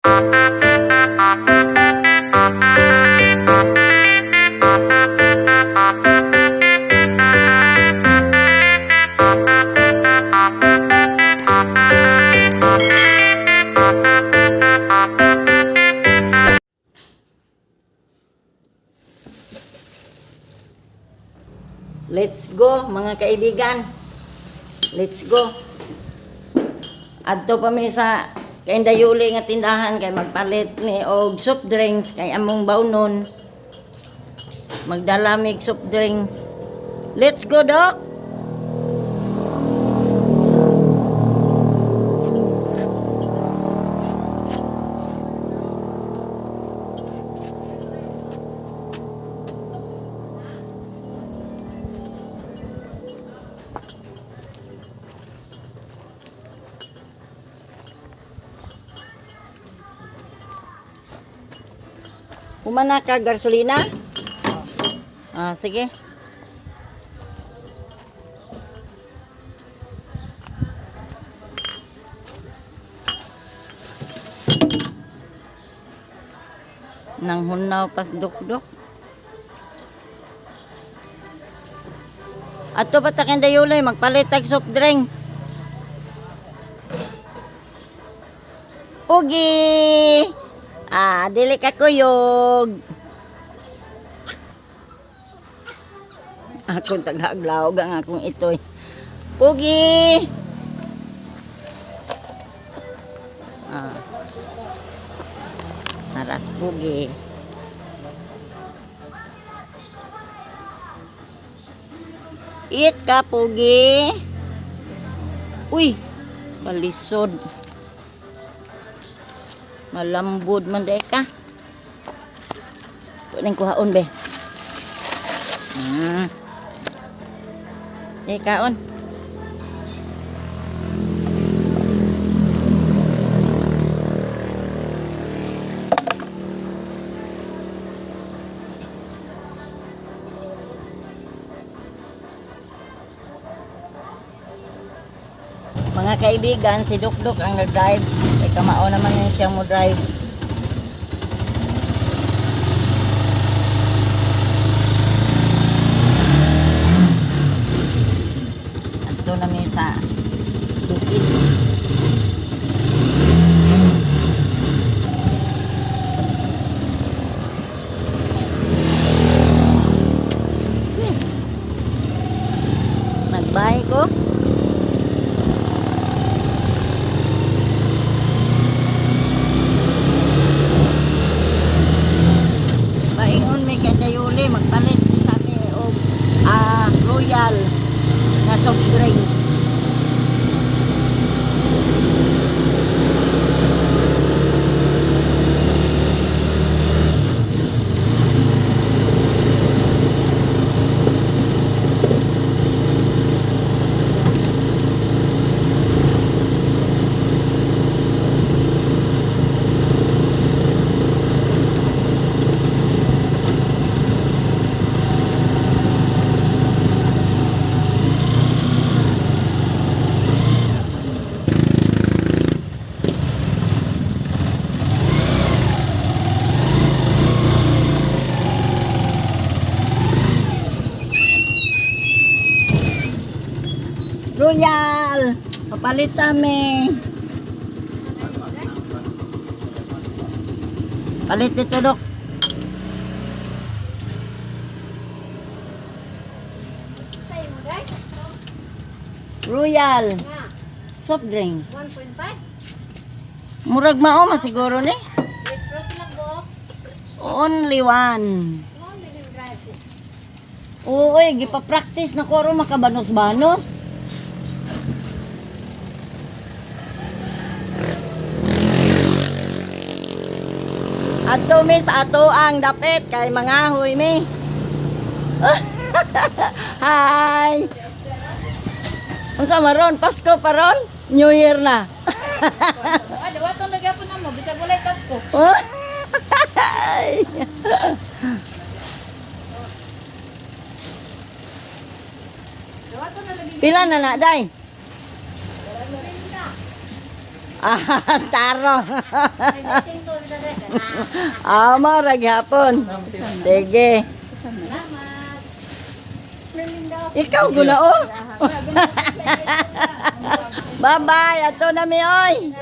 Let's go, mga kaibigan. Let's go. Adto pa mi sa Kaindayuli nga tindahan kay magpalit mi og soft drinks kay among baunon. Magdala mig soft drinks. Let's go, Doc. Humana ka gasolina? Ah, sige. Nang hunaw pas dukdok. Ato pa ta dayuloy magpalit tag soft drink. Pugi! Ah, dili ka kuyog. Akong tagaglaog ang akong itoy. Pugi! Ah. Naras pugi. Eat ka, pugi. Uy, balisod. Malambod man day ka. Ito ning kuhaon be. Ah. Eh, kaon. Mga kaibigan, si Dukduk ang nag-drive. Eh, kamao naman yun siyang mo drive. Adto na mi sa bukid. Nagbay ko. Paingon mi kay Dayuli magpalit sa mi og Royal nga soft drink. Royal! Papalit kami. Palit dito, Dok. Royal. Soft drink. 1.5? Murag mao man siguro ni. With protein lang buo. Only one. Only din drive. Uy, gipa-practice na ko aron makabanos-banos. Adto mi sa ato ang dapit kay mangahoy mi. Hi. Unsa maron Pasko pa ron? New Year na. Ah, dawaton na gyapon na mo bisag walay Pasko. Ay. Dawaton na lagi. Pila na na, day? Ah, tarong. Amo ra gyapon. Sige. Ikaw guna oh. Bye-bye. Ato na mi oy.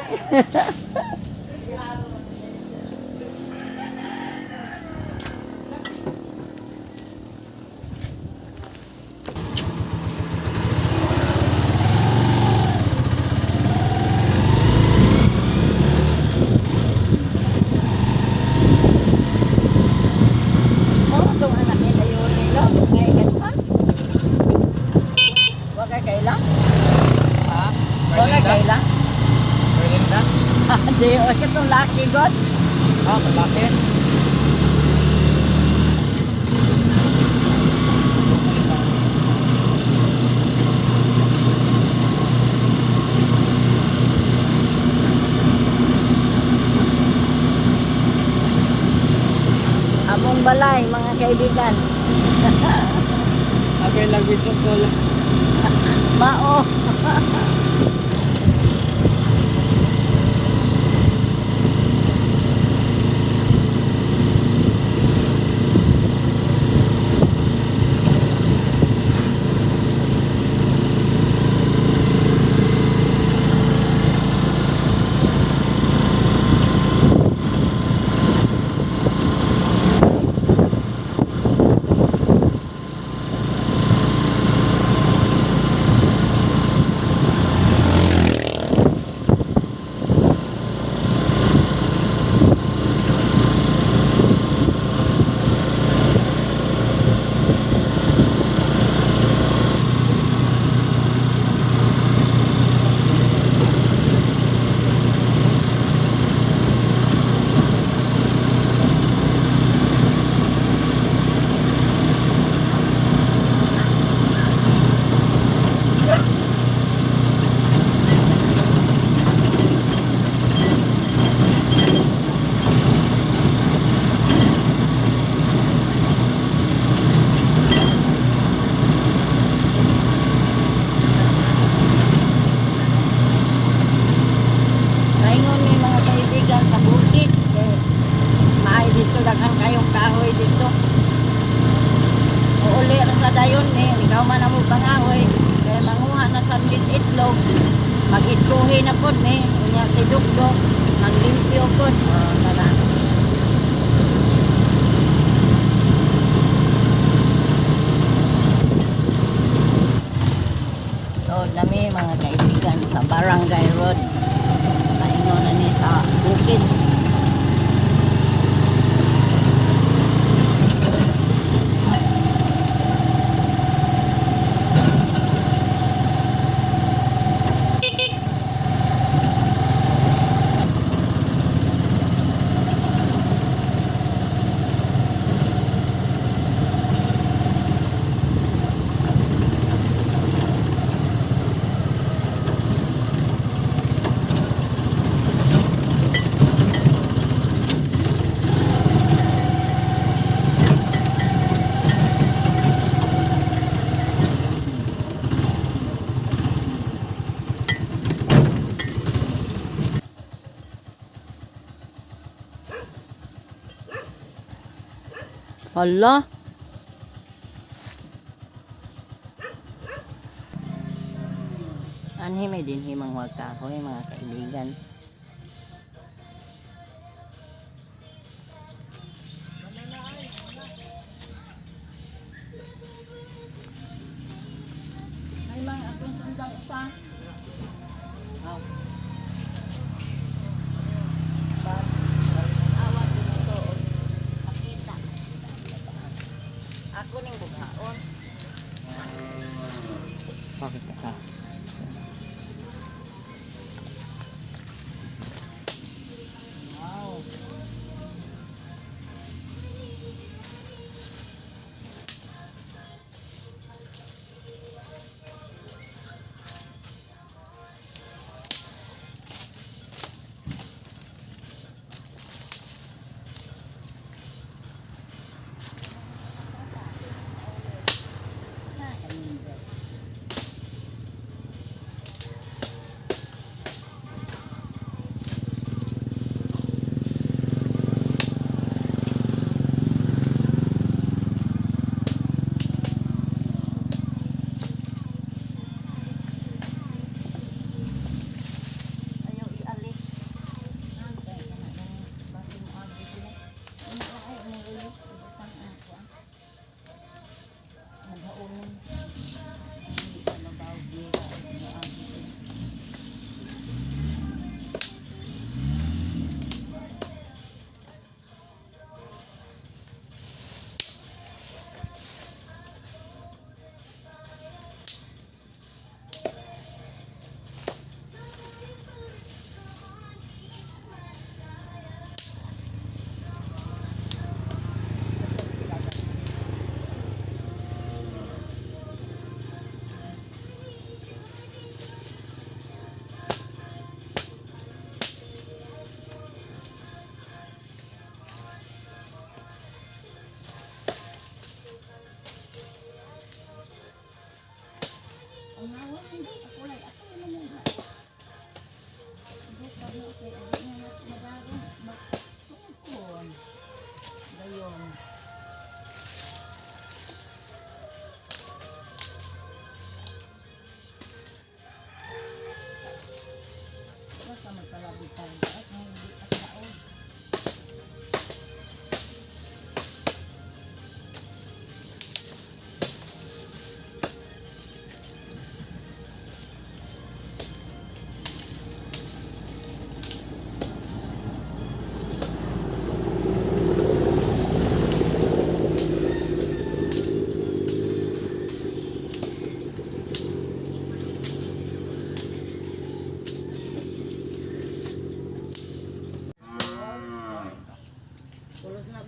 Oh, itong anak ni Dayuli, no? Ngay ka? Wa ka kaila? Ha? Wa ka kaila? Berlinda? Di, o katong laki god. Ah, malaki. Among balay, mga kaibigan. Abay lang video call. Mao. Ngayon ni mga kaibigan sa bukid. Kay maay dito, daghan kayong kahoy dito. Uuli ra sa dayon ni, ikaw man amo pangahoy. Kay manguha na sa itlog. Mag-iskuhi na pod ni, unya si Dukdok, maglimpyo pod. Oh, tara. So, nami mga kaibigan sa Barangay Road. Paingon na ni sa bukid. Hala. Anhi may dinhi manguha kahoy mga kaibigan. May mga akong sundang usa. Oh. Awa dito pakita. Ako ning bughaon. Bakit ka?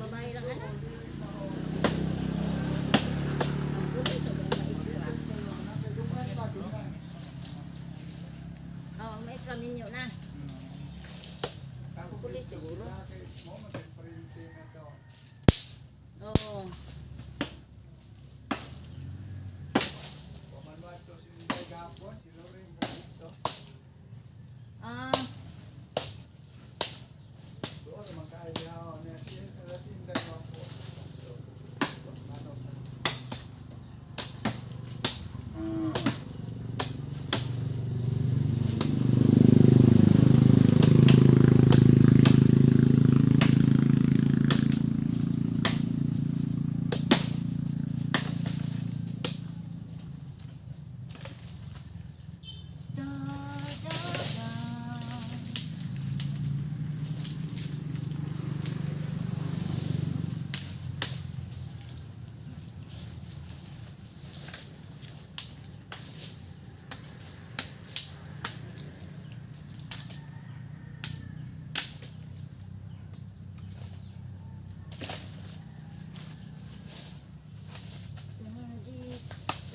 babae lang anak. Ang puti sa mga extra. Oh, may extra menu na. Kulit siguro. Oo. Ah, da, da, da.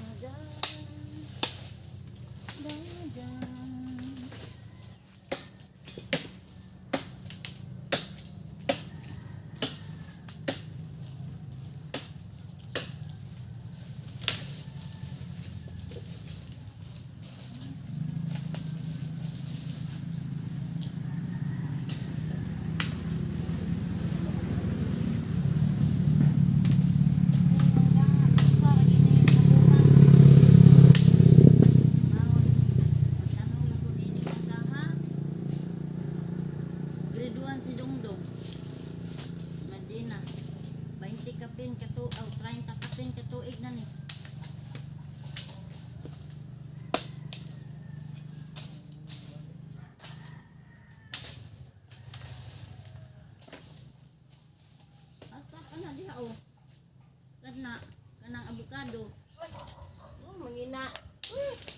Da, da, da. Da, da. Grade 1 si Dongdong. Madina. 20 kapin katu aw 30 kapin katuig na ni. Asa ka na diha oh. Kana kanang abukado. Oh, mangina.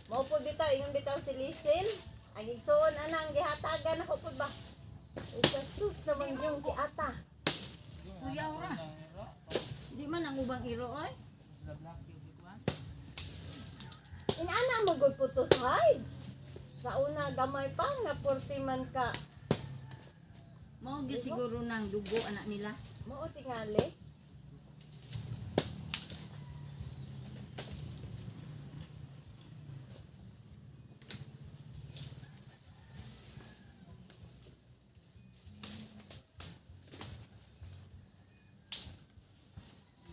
Mao po bitaw ingon bitaw si Lisil. Ang igsuon ana ang gihatagan ako pud ba. Isa sus naman yung giata. Kuyaw ra. Di man ang ubang iro oy. Inana mo gud putos hay. Sa una gamay pa nga 40 man ka. Mao gyud siguro nang dugo anak nila. Mao tingali.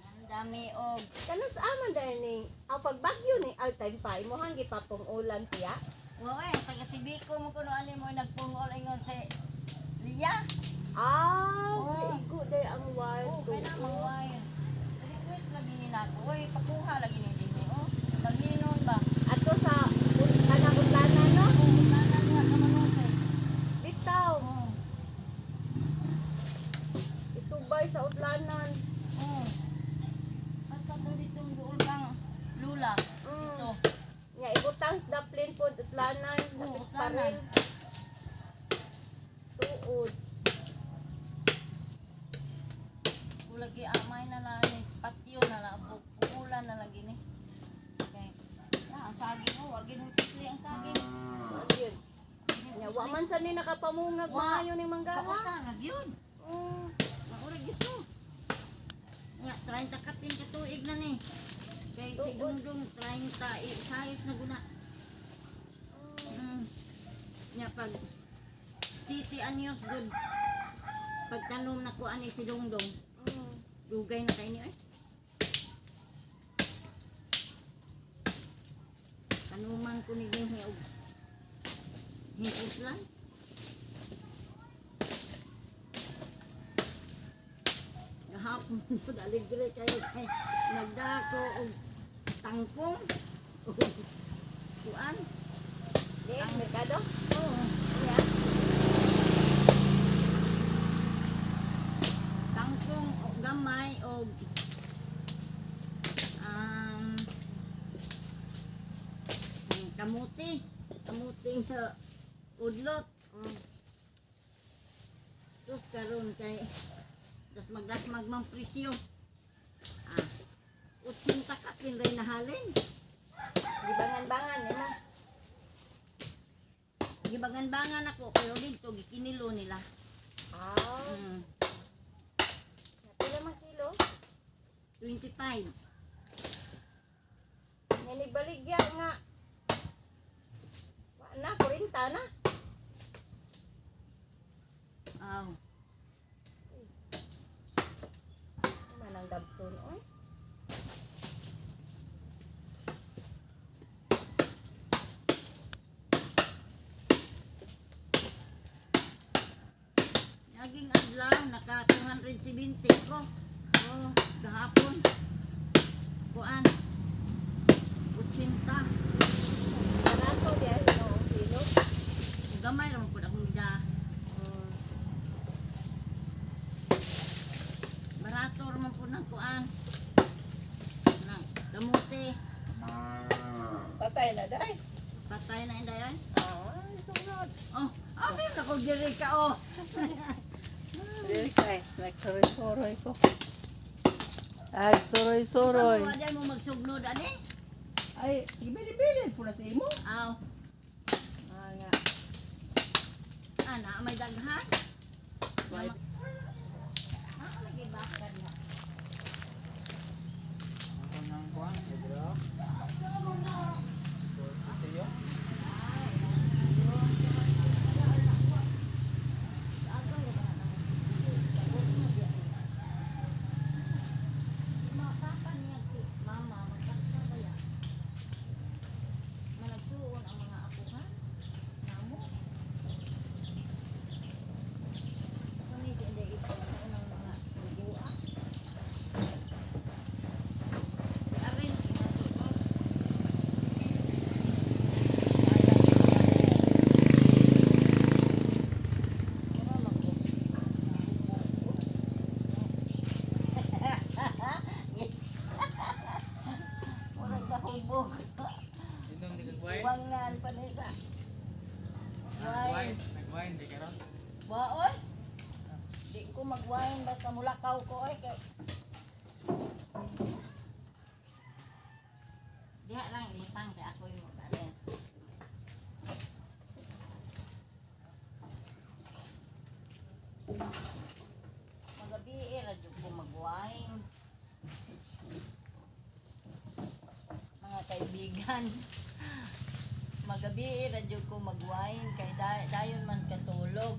Ang dami og Kanus aman dahil ni ang pagbagyo ni all time pa imong gipapong ulan tiya. Wa eh taga Sibiko mo kuno ani mo nagpungol ingon si Lia. Ah, Oh. igo day ang wire Oh, kay na mangway. Request lagi ni nako. Oy, pakuha lagi ni dinhi oh. Maginon ba? Ato sa kanang utlanan no? Oh, tanan nga ka manuto. Bitaw, Oh. isubay sa utlanan. Oh. Basta to ditong duol kang lula. Ito. Nga ibutang sa daplin po utlanan, Oo, dapit utlanan. paril. Tuod. Kulagi amay na lang ni patio na lang pukulan na lagi ni. Okay. Ya, ang saging oh, wag gid pisli ang saging. Ayun. Nya wa man sa ni nakapamungag Wa. maayo ning manggaha. Kausa ra gyud. Maura gyud to. Nga 30 katin ka tuig na ni. Kay si Tuod. Dungdung 30 eh, sayos na guna. Nya pag titi anyos good. Pagtanom na ko ani si Dungdung, dugay na kay ni ay. Tanuman ko ni dinhi og hiuslan. Gahapon jud aligre kayo kay nagdako og tangkong. Kuan. Di, merkado? Oo. Yeah. Tangkong og gamay og ang kamuti, kamuti nga udlot. Tus karon kay Dasmag-dasmag mang presyo. Ah, 80 kapin rin nahalin. Gibangan-bangan nimo. Gibangan-bangan ako pero dito gikinilo nila. Ah, pila man kilo? 25. Nga nibaligya nga. Wa na 40 na. Aw, Manang dabson oy. Naging adlaw naka 270 ko. Oh, gahapon. Kuan. 80. Barato di ay no kilo. Gamay ra man pud akong gida. Barato ra man pud ng kuan. Nang kamote. Patay na dai. Patay na inday ay. Ah, sunod. Oh, abi na ko diri ka oh. Dili kay nagsuroy-suroy ko. Ay, suroy-suroy. Wa mo magsugnod ani? Ay, ibili-bili po na sa imo. Aw, Ah, nga. ana may daghan. Why? Ah, lagi bakar na. Ako nang kuan, Pedro. Ito. Mapapa niya kay mama, magkakta ba yan? Managtuon ang mga apo ha? Namo? Kami di hindi ipagtuon ang mga bugua. Arin, inatuon. Murag kahubog. Inom di kag wine. Wangan pa nila. Wine. Wine, nag-wine di karon. Wa oy. Di ko mag-wine basta mulakaw ko oy kay. Diha lang ibutang kay ako yung magdalhin. Magabi eh, radyo ko mag-wine. Mga kaibigan. Magabi eh, radyo ko mag-wine kay dayon man katulog.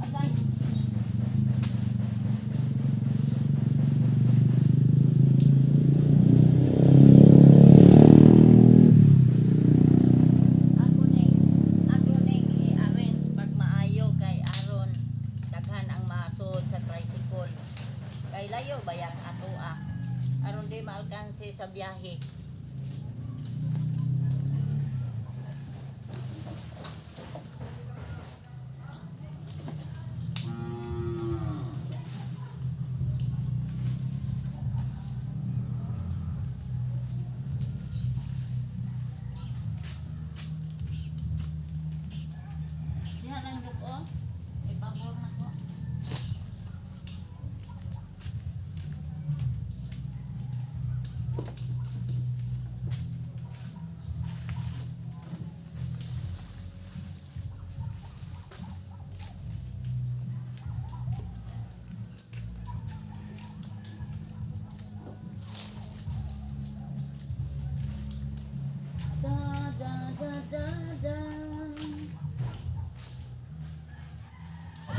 Agay. Ako ning i-arrange pag maayo kay aron daghan ang masud sa tricycle. Kay layo ba yang ato ah. Aron di maalkanse sa biyahe. Diha lang duk oh. Ipabor na ko. Da da da da da.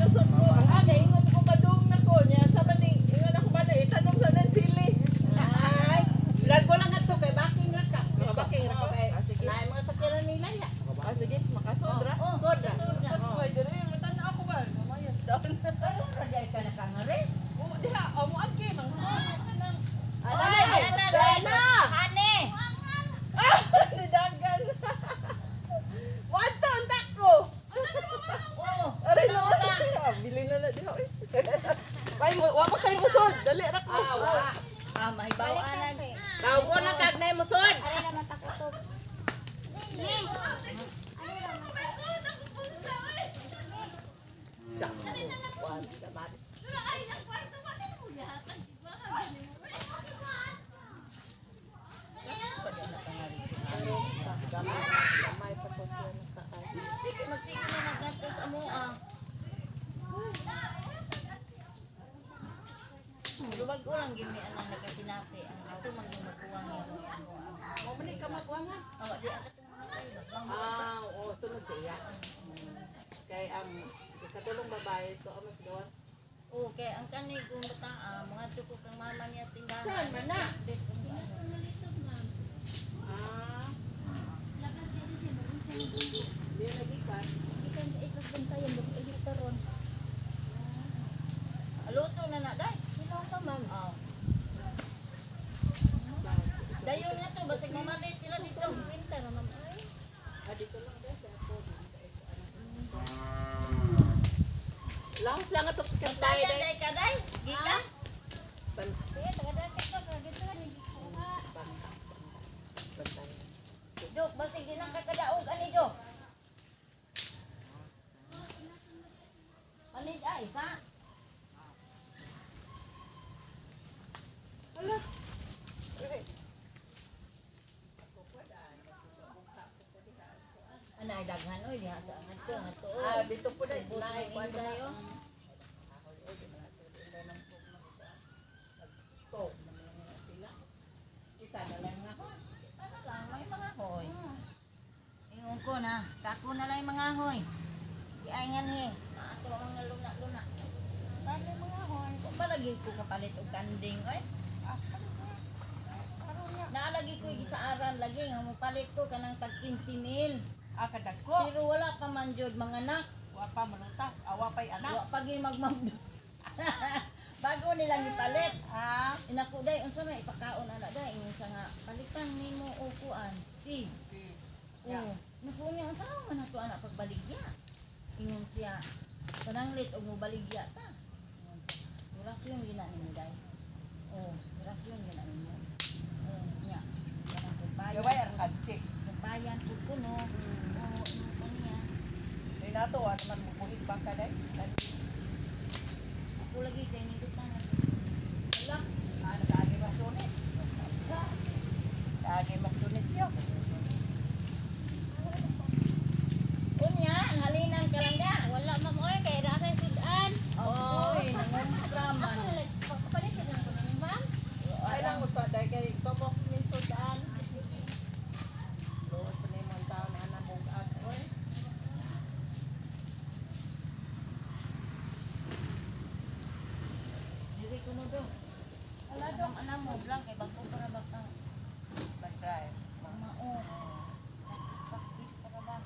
Lusot ko, ang aga, ingon ko padung na ko niya. Sa baning, ingon ako ba na, itanom sa nang sili. Ay, lago lang ato kay baking ra ka. Mga baking ra ka. Okay. Ah, sige. Naay mga sakyanan nila ya. Ah, sige, makasodra. Oh, Sodra. sodra. Tapos ko, diri, matanaw ako ba? Mamayos daw. Karon ra jay ka nakangari. Oo, diha, amuan kay, manghuman ka ng... Ay, Ay, ana, ay, ana. Ane. Ah, nidagan. Muadto ang tako. Oh, Aray na, ah, bili na na diha. Oy. Ay, wa mo kay musod. Dali ra ko. Ah, wa. Ah, mahibaw anag. Tawag na kag na musod. Ari ra matakutob. Ni. Gamay pa ko siya nakaay. Sige, magsige na naggadto sa amo ah. Luwag ko lang gini anang nagasinati. Ang ato man yung maguwang yung amo. Mo man ka magwangan. Oh, di ang katong mga kayo. Ah, oo, sunod sa iya. Kay ang ikatulong babae to ang mas gawas. Okay, ang kani kung bata, ah, mga tuko kang mama niya tindahan. Saan man na? Ah. Di lagi ka. Luto na na, day. Sino ka, ma'am? Oh. Dayon nga to, basig mamalit sila dito. Kwenta ra, ma'am. Ay. Ah, dito lang guys. Ako. Lahos lang ato kantay Dayan, day. day ka, day. Gika. Sige, taga-daan ka to, dito ka, hindi ko. Bantay. Dok, basig di lang kakadaog ani, Dok. Panid ay, sa? Hala. Anay daghan oy diha sa ngadto ngadto. oy. Ah, dito po na Ubos naay ng kuan inday, oh. To. Sila. Kita na lang nga. Ano lang, may mga hoy. Ingon ko na, kako na lang yung mga hoy. Di ay nganhi, naato ang mga luna-luna. Tali mga hoy, kung palagi ko kapalit og kanding oy. Naalagi ko gisaaran lagi nga mopalit ko kanang tag 15 mil. Ah, kadagko. Pero wala pa man jud mga anak. Wa pa malutas. Awa pa'y anak. Wa pa gyud magmamdo. Bago nilang ipalit. Ah. Inako day unsa may ipakaon ana day ingon sa nga palitan nimo og kuan. Feed. Yeah. Oh, naku niya unsa man ato ana pagbaligya. Ingon siya pananglit og mobaligya ta. Ingon siya, Orasyon gina nimo day. Oh, orasyon gina nimo. Oh, nya. Kanang kumpayan. Gaway arkadsik. Kumpayan pud kuno. Oh, ingon pa niya. Di nato wa naman mubuhig ba ka day? Ako lagi kay nindutan na. Wala. Ah, nakaagi masunis. Kaagi masunis yo. Unya, ang halinan ka lang ga. Wala, ma'am. Oy, kay ra sa sudan. Oy, nangontra man. Ako na lang, pagkapalit na lang ko na, ma'am. Ay lang usa day kay tobok ni sudan. Luwas sa nimo ang taon na bugat oy. Diri ko no do. Ala do, ana mo blank kay bangko para ba kang Mag-drive. mao. Practice para ba?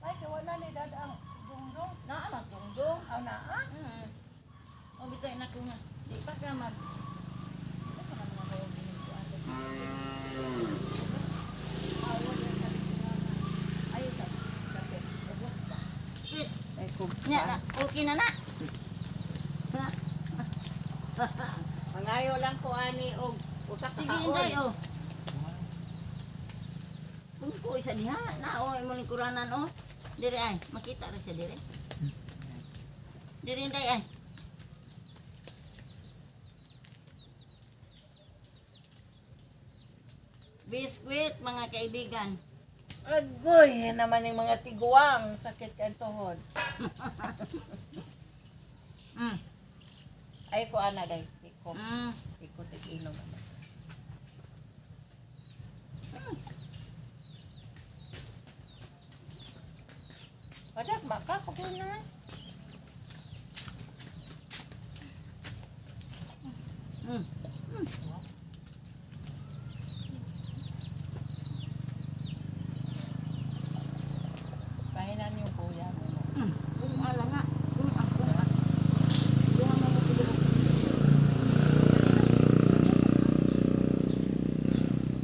Ay kay wala ni dada ang dungdung. Naa man dungdung. Aw naa. O bitay na ko nga. Di pa ka mag. Di pa ka mga huwag ginutuan. Ayo sa kasi ubos ba. Kit. Ay kung Nya na, okay na na. Na. Mangayo lang ko ani og usa ka Sige kaon. inday oh. Kung ko isa diha, na oh imo lingkuranan oh. Dire ay, makita ra siya dire. Dire inday ay. Biskwit mga kaibigan. Agoy naman yung mga tiguang sakit kay tuhod. Ay ko ana day. Iko iko tig inom. Wadak maka pagod na. Pahinan yung kuya mo. Kung ala nga, kung ang kung ang. Kung ang mga kulo.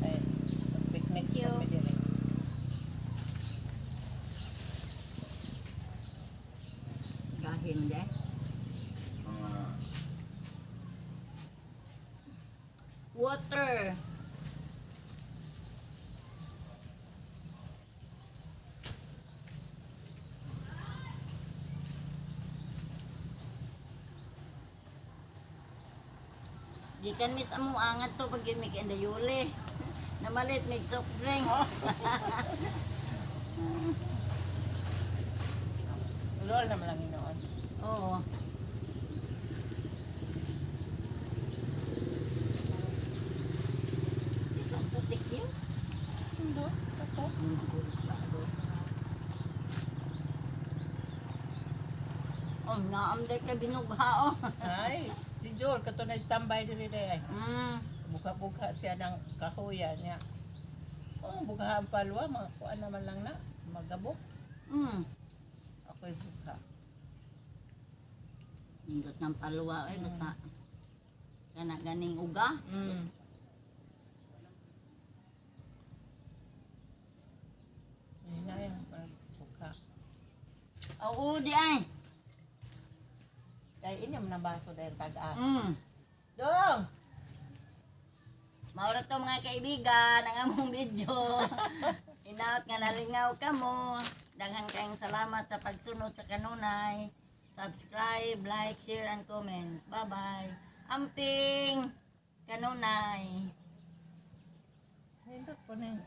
Ay, picnic Thank you. kami dire. Gahin de. Water. Gikan mis amo angat to pag yun may kandayuli. Namalit may soft drink. Ulol naman lang inoon. Oo. Ito ang putik yun. Hindi. Ito. Oh, naamday ka binugha oh. Ay, si Joel, kato na standby diri day ay. Buka-buka siya ng kahuya niya. Oh, buka ang palwa, mga kuan naman lang na. Magabok. Ako'y buka. Nindot ng palwa eh, basta kana ganing uga. Yun na yung buka. Oo, di ay. Ay, inyom na baso dahil tag-a. Dong! Maura to mga kaibigan, ang among video. Inaot nga nalingaw kamo. Daghan kayong salamat sa pagsunod sa kanunay. Subscribe, like, share, and comment. Bye-bye. Amping! Kanunay. Nindot po na yun.